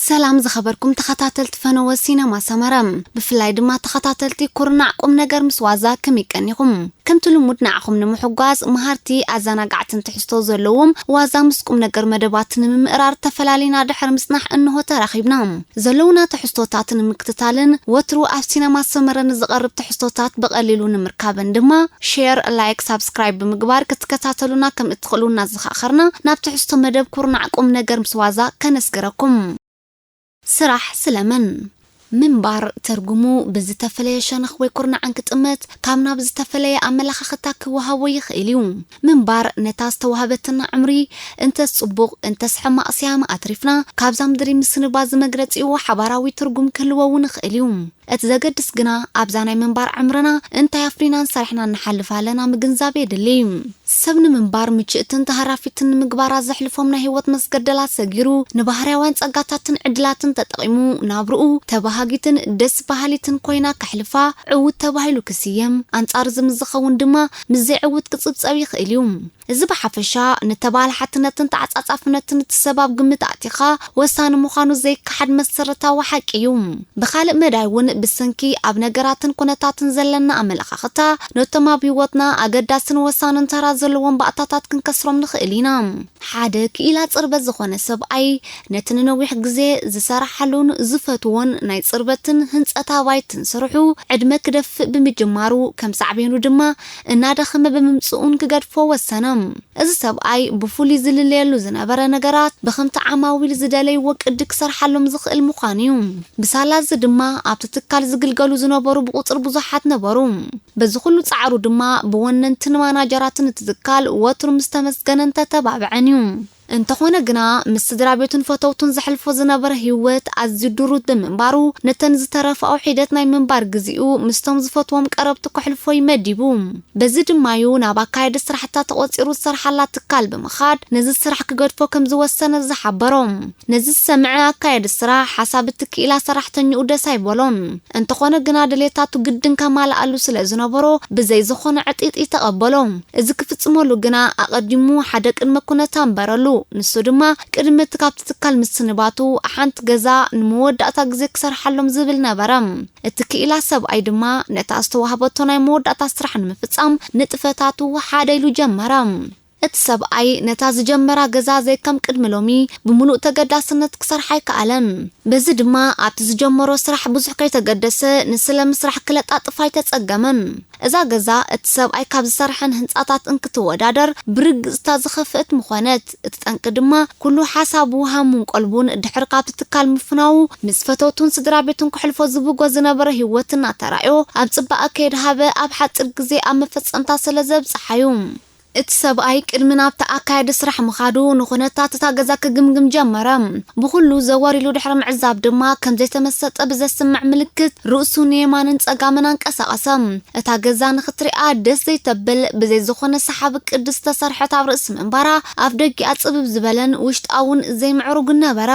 ሰላም ዝኸበርኩም ተኸታተልቲ ፈነወ ሲነማ ሰመረ፣ ብፍላይ ድማ ተኸታተልቲ ኩርናዕ ቁም ነገር ምስ ዋዛ ከመይ ቀኒኹም? ከምቲ ልሙድ ንዓኹም ንምሕጓዝ መሃርቲ ኣዘናጋዕትን ትሕዝቶ ዘለዎም ዋዛ ምስ ቁም ነገር መደባት ንምምእራር ተፈላሊና ድሕሪ ምጽናሕ እንሆ ተራኺብና። ዘለውና ትሕዝቶታት ንምክትታልን ወትሩ ኣብ ሲነማ ሰመረ ንዝቐርብ ትሕዝቶታት ብቐሊሉ ንምርካበን ድማ ሼር፣ ላይክ፣ ሳብስክራይብ ብምግባር ክትከታተሉና ከም እትኽእሉ እናዘኻኸርና ናብ ትሕዝቶ መደብ ኩርናዕ ቁም ነገር ምስ ዋዛ ከነስግረኩም። ስራሕ ስለመን? ምንባር ትርጉሙ ብዝተፈለየ ሸነኽ ወይ ኩርናዕን ክጥመት ካብ ናብ ዝተፈለየ ኣመለኻኽታ ክወሃቦ ይኽእል እዩ። ምንባር ነታ ዝተዋህበትና ዕምሪ እንተስ ጽቡቕ እንተስ ሕማቕ ስያመ ኣትሪፍና ካብዛ ምድሪ ምስንባዝ መግለጺኡ ሓባራዊ ትርጉም ክህልዎ እውን ይኽእል እዩ። እቲ ዘገድስ ግና ኣብዛ ናይ ምንባር ዕምርና እንታይ ኣፍሪናን ሰሪሕናን ንሓልፍ ኣለና ምግንዛብ የድሊ። ሰብ ንምንባር ምችእትን ተሃራፊትን ንምግባራ ዘሕልፎም ናይ ህይወት መስገደላት ሰጊሩ ንባህርያውያን ጸጋታትን ዕድላትን ተጠቒሙ ናብርኡ ተባሃጊትን ደስ በሃሊትን ኮይና ከሕልፋ ዕውት ተባሂሉ ክስየም፣ ኣንጻር እዚ ምስ ዝኸውን ድማ ምስ ዘይዕውት ክጽብጸብ ይኽእል እዩ። እዚ ብሓፈሻ ንተባላሓትነትን ተዓጻጻፍነትን እቲ ሰብ ኣብ ግምት ኣእቲኻ ወሳኒ ምዃኑ ዘይከሓድ መሰረታዊ ሓቂ እዩ። ብኻልእ መዳይ እውን ብሰንኪ ኣብ ነገራትን ኩነታትን ዘለና ኣመለኻኽታ ነቶም ኣብ ህይወትና ኣገዳስን ወሳንን ተራ ዘለዎም ባእታታት ክንከስሮም ንኽእል ኢና። ሓደ ክኢላ ጽርበት ዝኾነ ሰብኣይ ነቲ ንነዊሕ ግዜ ዝሰራሓሉን ዝፈትዎን ናይ ጽርበትን ህንጸት ኣባይትን ስርሑ ዕድመ ክደፍእ ብምጅማሩ ከም ሳዕቤኑ ድማ እናደኸመ ብምምጽኡን ክገድፎ ወሰነ። እዚ ሰብኣይ ብፍሉይ ዝልለየሉ ዝነበረ ነገራት ብኸምቲ ዓማዊል ዝደለይዎ ቅዲ ክሰርሓሎም ዝኽእል ምዃኑ እዩ። ብሳላ እዚ ድማ ኣብቲ ትካል ዝግልገሉ ዝነበሩ ብቑጽሪ ብዙሓት ነበሩ። በዚ ኩሉ ጻዕሩ ድማ ብወነንትን ማናጀራትን እቲ ትካል ወትሩ ምስ ተመስገነን ተተባብዐን እዩ። እንተኾነ ግና ምስ ስድራ ቤቱን ፈተውቱን ዘሕልፎ ዝነበረ ህይወት ኣዝዩ ድሩት ብምንባሩ ነተን ዝተረፋኦ ሒደት ናይ ምንባር ግዜኡ ምስቶም ዝፈትዎም ቀረብቱ ከሕልፎ እዩ መዲቡ። በዚ ድማ እዩ ናብ ኣካየዲ ስራሕታ ተቖጺሩ ዝሰርሓላ ትካል ብምኻድ ነዚ ስራሕ ክገድፎ ከም ዝወሰነ ዝሓበሮ። ነዚ ዝሰምዐ ኣካየዲ ስራሕ ሓሳብ እቲ ክኢላ ሰራሕተኛኡ ደስ ኣይበሎን። እንተኾነ ግና ድሌታቱ ግድን ከማልኣሉ ስለ ዝነበሮ ብዘይ ዝኾነ ዕጢጢ ተቐበሎ። እዚ ክፍጽመሉ ግና ኣቐዲሙ ሓደ ቅድመ ኩነት ኣንበረሉ። ንሱ ድማ ቅድሚ እቲ ካብቲ ትካል ምስንባቱ ሓንቲ ገዛ ንመወዳእታ ግዜ ክሰርሓሎም ዝብል ነበረ። እቲ ክኢላ ሰብኣይ ድማ ነታ ዝተዋህበቶ ናይ መወዳእታ ስራሕ ንምፍጻም ንጥፈታቱ ሓደ ኢሉ ጀመረ። እቲ ሰብኣይ ነታ ዝጀመራ ገዛ ዘይከም ቅድሚ ሎሚ ብምሉእ ተገዳስነት ክሰርሓ ኣይከኣለን። በዚ ድማ ኣብቲ ዝጀመሮ ስራሕ ብዙሕ ከይተገደሰ ንስለ ምስራሕ ክለጣጥፍ ኣይተጸገመን። እዛ ገዛ እቲ ሰብኣይ ካብ ዝሰርሐን ህንጻታት እንክትወዳደር ብርግጽታ ዝኸፍእት ምኾነት። እቲ ጠንቂ ድማ ኩሉ ሓሳቡ፣ ሃሙን ቀልቡን ድሕሪ ካብቲ ትካል ምፍናዉ ምስ ፈተውቱን ስድራ ቤቱን ክሕልፎ ዝብጎ ዝነበረ ህይወት እናተራእዮ ኣብ ጽባቐ ከየድሃበ ኣብ ሓጺር ግዜ ኣብ መፈጸምታ ስለ ዘብጽሓዩ። እቲ ሰብኣይ ቅድሚ ናብቲ ኣካያዲ ስራሕ ምኻዱ ንኹነታት እታ ገዛ ክግምግም ጀመረ። ብኹሉ ዘወር ኢሉ ድሕሪ ምዕዛብ ድማ ከም ዘይተመሰጠ ብዘስምዕ ምልክት ርእሱ ንየማንን ጸጋምን ኣንቀሳቐሰ። እታ ገዛ ንኽትሪኣ ደስ ዘይተብል ብዘይ ዝኾነ ሰሓቢ ቅዲ ዝተሰርሐት ኣብ ርእሲ ምንባራ ኣፍ ደጊኣ ጽብብ ዝበለን ውሽጣ እውን ዘይምዕሩግን ነበረ።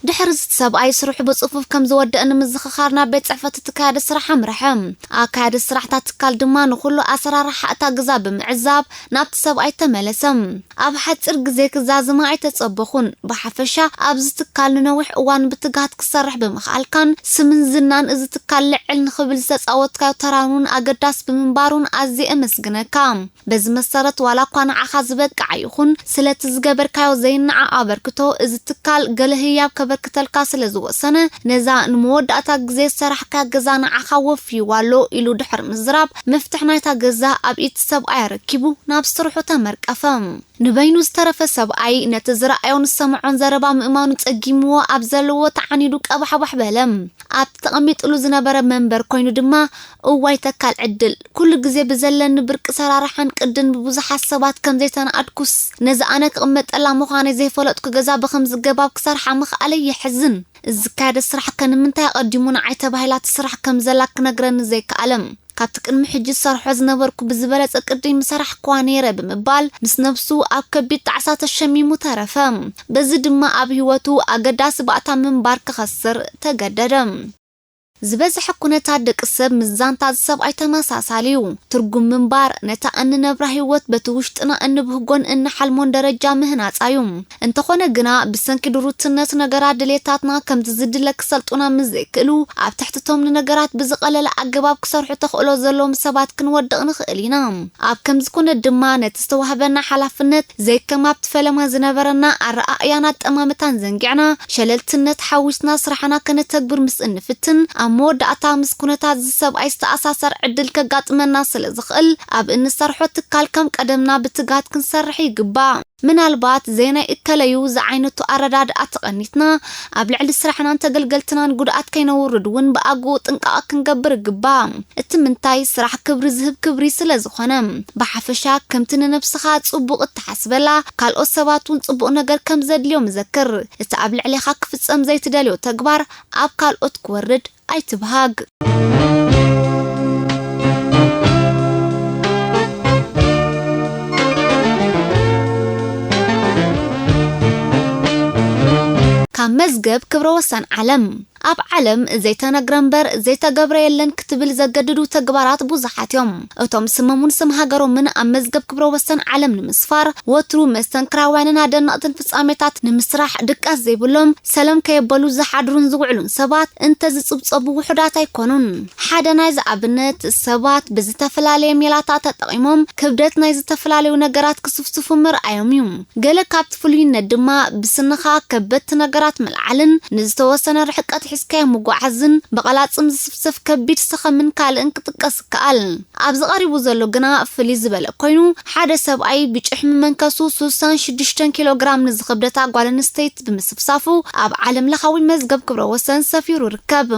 ድሕሪ እዚ እቲ ሰብኣይ ስርሑ ብጽፉፍ ከም ዝወደአ ንምዝኽኻር ናብ ቤት ጽሕፈት እቲ ካያዲ ስራሕ ኣምርሐ። ኣካያዲ ስራሕ እታ ትካል ድማ ንኹሉ ኣሰራርሓ እታ ገዛ ብምዕዛብ ናብቲ ሰብኣይ ተመለሰ። ኣብ ሓጺር ግዜ ክዛዝማ ኣይተጸበኹን። ብሓፈሻ ኣብዚ ትካል ንነዊሕ እዋን ብትግሃት ክትሰርሕ ብምኽኣልካን ስምን ዝናን እዚ ትካል ልዕል ንኽብል ዝተጻወትካዮ ተራን እውን ኣገዳሲ ብምንባሩን ኣዝየ እመስግነካ። በዚ መሰረት ዋላ እኳ ንዓኻ ዝበቅዓ ይኹን ስለቲ ዝገበርካዮ ዘይነዓቕ ኣበርክቶ እዚ ትካል ገለ ህያብ ከበርክተልካ ስለ ዝወሰነ ነዛ ንመወዳእታ ግዜ ዝሰራሕካያ ገዛ ንዓኻ ወፍይዋ ኣሎ ኢሉ ድሕሪ ምዝራብ መፍትሕ ናይታ ገዛ ኣብ ኢድ ሰብኣይ ኣረኪቡ ናብ ስርሑ ተመርቀፈ። ንበይኑ ዝተረፈ ሰብኣይ ነቲ ዝረኣዮን ዝሰምዖን ዘረባ ምእማኑ ጸጊምዎ ኣብ ዘለዎ ተዓኒዱ ቀባሕባሕ በለ። ኣብቲ ተቐሚጥሉ ዝነበረ መንበር ኮይኑ ድማ እዋይ ተካል ዕድል፣ ኩሉ ግዜ ብዘለኒ ብርቂ ሰራርሓን ቅድን ብብዙሓት ሰባት ከም ዘይተናኣድኩስ፣ ነዚ ኣነ ክቕመጠላ ምዃነይ ዘይፈለጥኩ ገዛ ብኸምዚ ገባብ ክሰርሓ ምኽኣለይ የሕዝን። እዚ ዝካየደ ስራሕ ከ ንምንታይ ኣቐዲሙ ንዓይ ተባሂላ እቲ ስራሕ ከም ዘላ ክነግረኒ ዘይከኣለ? ካብቲ ቅድሚ ሕጂ ዝሰርሖ ዝነበርኩ ብዝበለጸ ቅዲ ምሰራሕክዋ ነይረ ብምባል ምስ ነብሱ ኣብ ከቢድ ጣዕሳ ተሸሚሙ ተረፈ። በዚ ድማ ኣብ ህይወቱ ኣገዳሲ ባእታ ምንባር ክኸስር ተገደደ። ዝበዝሐ ኩነታት ደቂ ሰብ ምስ ዛንታ ዝሰብኣይ ተመሳሳሊ እዩ። ትርጉም ምንባር ነታ እንነብራ ህይወት በቲ ውሽጥና እንብህጎን እንሓልሞን ደረጃ ምህናጻ እዩ። እንተኾነ ግና ብሰንኪ ድሩትነት ነገራት ድሌታትና ከምቲ ዝድለ ክሰልጡና ምስ ዘይክእሉ ኣብ ትሕትቶም ንነገራት ብዝቐለለ ኣገባብ ክሰርሑ ተኽእሎ ዘለዎም ሰባት ክንወድቕ ንኽእል ኢና። ኣብ ከምዚ ኩነት ድማ ነቲ ዝተዋህበና ሓላፍነት ዘይከም ኣብቲ ፈለማ ዝነበረና ኣረኣእያን ኣጠማምታን ዘንጊዕና ሸለልትነት ሓዊስና ስራሕና ከነተግብር ምስ እንፍትን ኣብ መወዳእታ ምስ ኩነታት ዝሰብኣይ ዝተኣሳሰር ዕድል ከጋጥመና ስለ ዝኽእል ኣብ እንሰርሖ ትካል ከም ቀደምና ብትጋት ክንሰርሕ ይግባእ። ምናልባት ዘይናይ እከለዩ ዝዓይነቱ ኣረዳድኣ ተቐኒትና ኣብ ልዕሊ ስራሕናን ተገልገልትናን ጉድኣት ከይነውርድ እውን ብኣግኡ ጥንቃቐ ክንገብር ይግባእ። እቲ ምንታይ ስራሕ ክብሪ ዝህብ ክብሪ ስለ ዝኾነ። ብሓፈሻ ከምቲ ንነብስኻ ጽቡቕ እትሓስበላ ካልኦት ሰባት እውን ጽቡቕ ነገር ከም ዘድልዮም ዘክር። እቲ ኣብ ልዕሌኻ ክፍጸም ዘይትደልዮ ተግባር ኣብ ካልኦት ክወርድ ኣይትብሃግ። ካብ መዝገብ ክብረ ወሰን ዓለም። ኣብ ዓለም ዘይተነግረ እምበር ዘይተገብረ የለን ክትብል ዘገድዱ ተግባራት ብዙሓት እዮም። እቶም ስሞምን ስም ሃገሮምን ኣብ መዝገብ ክብረ ወሰን ዓለም ንምስፋር ወትሩ መስተንክራውያንን ኣደነቕትን ፍጻሜታት ንምስራሕ ድቃስ ዘይብሎም ሰለም ከየበሉ ዝሓድሩን ዝውዕሉን ሰባት እንተዝጽብጸቡ ውሑዳት ኣይኮኑን። ሓደ ናይዚ ኣብነት ሰባት ብዝተፈላለየ ሜላታት ተጠቒሞም ክብደት ናይ ዝተፈላለዩ ነገራት ክስፍስፉ ምርኣዮም እዩ። ገለ ካብቲ ፍሉይነት ድማ ብስንኻ ከበድቲ ነገራት ምልዓልን ንዝተወሰነ ርሕቀት ሒዝካዮ ምጉዓዝን ብቐላጽም ዝስፍሰፍ ከቢድ ሰኸምን ካልእን ክጥቀስ ይከኣል። ኣብዚ ቀሪቡ ዘሎ ግና ፍልይ ዝበለ ኮይኑ፣ ሓደ ሰብኣይ ብጭሕሚ መንከሱ ሱሳን ሽዱሽተን ኪሎ ግራም ንዝኸብደታ ጓል ኣንስተይቲ ብምስፍሳፉ ኣብ ዓለም ለኻዊ መዝገብ ክብረ ወሰን ሰፊሩ ይርከብ።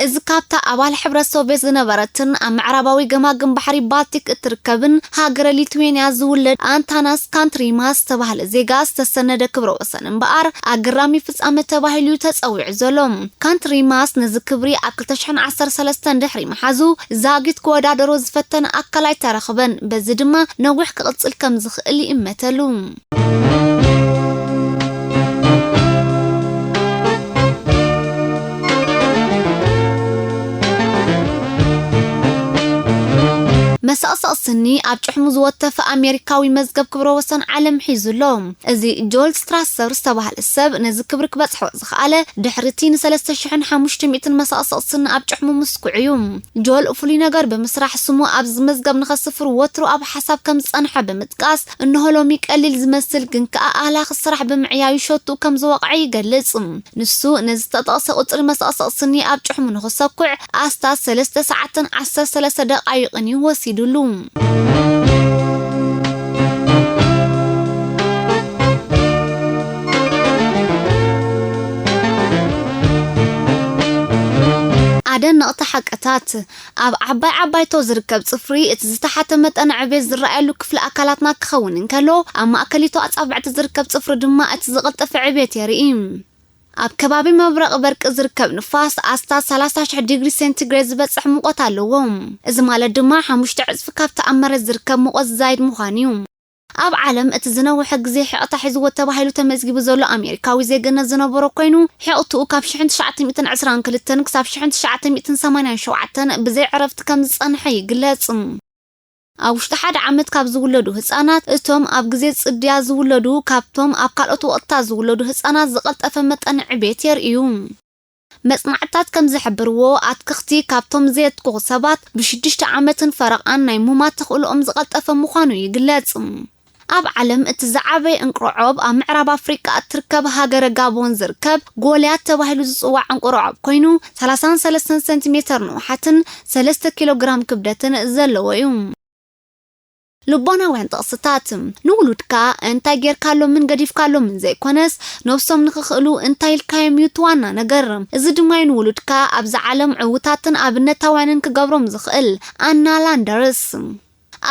እዚ ካብታ ኣባል ሕብረት ሶቪየት ዝነበረትን ኣብ ምዕራባዊ ገማግም ባሕሪ ባልቲክ እትርከብን ሃገረ ሊትዌንያ ዝውለድ ኣንታናስ ካንትሪማስ ዝተባህለ ዜጋ ዝተሰነደ ክብረ ወሰን እምበኣር ኣገራሚ ፍጻመ ተባሂሉ እዩ ተጸዊዑ ዘሎ። ካንትሪማስ ነዚ ክብሪ ኣብ ክልተ ሽሕን ዓሰርተ ሰለስተን ድሕሪ ምሓዙ ዛጊት ክወዳደሮ ዝፈተነ ኣካል ኣይተረኽበን። በዚ ድማ ነዊሕ ክቕጽል ከም ዝኽእል ይእመተሉ። መሰቕሰቕ ስኒ ኣብ ጭሕሙ ዝወተፈ ኣሜሪካዊ መዝገብ ክብረ ወሰን ዓለም ሒዙ ኣሎ። እዚ ጆል ስትራሰር ዝተባህለ ሰብ ነዚ ክብሪ ክበጽሖ ዝኸኣለ ድሕሪ እቲ ንሰለስተ ሽሕን ሓሙሽተ ሚእትን መሰቕሰቕ ስኒ ኣብ ጭሕሙ ምስኩዑ እዩ። ጆል ፍሉይ ነገር ብምስራሕ ስሙ ኣብዚ መዝገብ ንኸስፍር ወትሩ ኣብ ሓሳብ ከም ዝጸንሐ ብምጥቃስ፣ እንሆ ሎሚ ቀሊል ዝመስል ግን ከኣ ኣህላኺ ስራሕ ብምዕያዩ ሸቱ ከም ዝወቕዐ ይገልጽ። ንሱ ነዚ ዝተጠቕሰ ቁጽሪ መሰቕሰቕ ስኒ ኣብ ጭሕሙ ንኽሰኩዕ ኣስታት ሰለስተ ሰዓትን ዓሰርተ ሰለስተ ደቓይቕን እዩ ወሲዱሉ። ኣደነቕቲ ሓቅታት። ኣብ ዓባይ ዓባይቶ ዝርከብ ጽፍሪ እቲ ዝተሓተ መጠን ዕቤት ዝረኣየሉ ክፍሊ ኣካላትና ክኸውን እንከሎ፣ ኣብ ማእከሊቶ ኣጻብዕቲ ዝርከብ ጽፍሪ ድማ እቲ ዝቐልጠፈ ዕቤት የርኢ። ኣብ ከባቢ መብረቕ በርቂ ዝርከብ ንፋስ ኣስታት ሰላሳ ሽሕ ዲግሪ ሴንቲግሬድ ዝበጽሕ ሙቐት ኣለዎ። እዚ ማለት ድማ ሓሙሽተ ዕጽፊ ካብቲ ኣብ መሬት ዝርከብ ሙቐት ዝዛይድ ምዃኑ እዩ። ኣብ ዓለም እቲ ዝነውሐ ግዜ ሕቕታ ሒዝዎ ተባሂሉ ተመዝጊቡ ዘሎ ኣሜሪካዊ ዜግነት ዝነበሮ ኮይኑ፣ ሕቕትኡ ካብ ሽሕን ትሽዓተ ሚእትን ዕስራን ክልተን ክሳብ ሽሕን ትሽዓተ ሚእትን ሰማንያን ሸውዓተን ብዘይ ዕረፍቲ ከም ዝጸንሐ ይግለጽ። ኣብ ውሽጢ ሓደ ዓመት ካብ ዝውለዱ ህጻናት፣ እቶም ኣብ ግዜ ጽድያ ዝውለዱ ካብቶም ኣብ ካልኦት ወቕትታት ዝውለዱ ህጻናት ዝቐልጠፈ መጠን ዕቤት የርእዩ። መጽናዕትታት ከም ዝሕብርዎ፣ ኣትክኽቲ ካብቶም ዘየትክኹ ሰባት ብሽዱሽተ ዓመትን ፈረቓን ናይ ምማት ተኽእሎኦም ዝቐልጠፈ ምዃኑ ይግለጽ። ኣብ ዓለም እቲ ዝዓበየ እንቅርዖብ ኣብ ምዕራብ ኣፍሪቃ እትርከብ ሃገረ ጋቦን ዝርከብ ጎልያት ተባሂሉ ዝጽዋዕ እንቅርዖብ ኮይኑ፣ ሰላሳን ሰለስተን ሰንቲሜተር ንውሓትን ሰለስተ ኪሎ ግራም ክብደትን ዘለዎ እዩ። ልቦናውያን ጥቕስታት፣ ንውሉድካ እንታይ ጌርካሎምን ገዲፍካሎምን ዘይኮነስ፣ ነብሶም ንኽኽእሉ እንታይ ኢልካዮም እዩ እቲ ዋና ነገር። እዚ ድማ እዩ ንውሉድካ ኣብዛ ዓለም ዕዉታትን ኣብነታውያንን ክገብሮም ዝኽእል። ኣና ላንደርስ።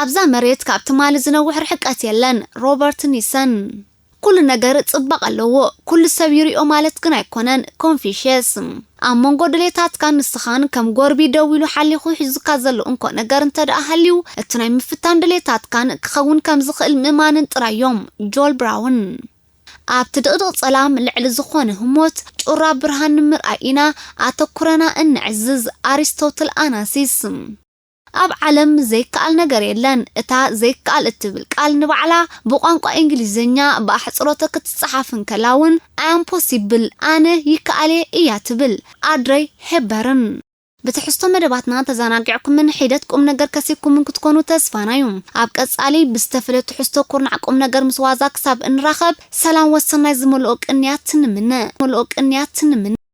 ኣብዛ መሬት ካብ ትማሊ ዝነውሕ ርሕቀት የለን። ሮበርት ኒሰን። ኩሉ ነገር ጽባቐ ኣለዎ፣ ኩሉ ሰብ ይሪኦ ማለት ግን ኣይኮነን። ኮንፊሽየስ። ኣብ መንጎ ድሌታትካን ንስኻን ከም ጎርቢ ደው ኢሉ ሓሊኹ ሒዙካ ዘሎ እንኮ ነገር እንተ ደኣ ሃልዩ፣ እቲ ናይ ምፍታን ድሌታትካን ክኸውን ከም ዝኽእል ምእማንን ጥራይ እዮም። ጆል ብራውን። ኣብቲ ድቕድቕ ጸላም ልዕሊ ዝኾነ ህሞት ጩራ ብርሃን ንምርኣይ ኢና ኣተኩረና እንዕዝዝ። ኣሪስቶትል ኣናሲስ። ኣብ ዓለም ዘይከኣል ነገር የለን። እታ ዘይከኣል እትብል ቃል ንባዕላ ብቋንቋ እንግሊዝኛ ብኣሕጽሮተ ክትጸሓፍ እንከላ እውን I am possible፣ ኣነ ይከኣል እየ እያ ትብል። ኣድረይ ሄበርን። ብትሕዝቶ መደባትና ተዘናጊዕኩምን ሒደት ቁም ነገር ከሲብኩምን ክትኮኑ ተስፋና እዩ። ኣብ ቀጻሊ ብዝተፈለየ ትሕዝቶ ኩርናዕ ቁም ነገር ምስ ዋዛ ክሳብ እንራኸብ ሰላም ወሰናይ ዝመልኦ ቅንያት ንምነ። መልኦ ቅንያት ንምነ።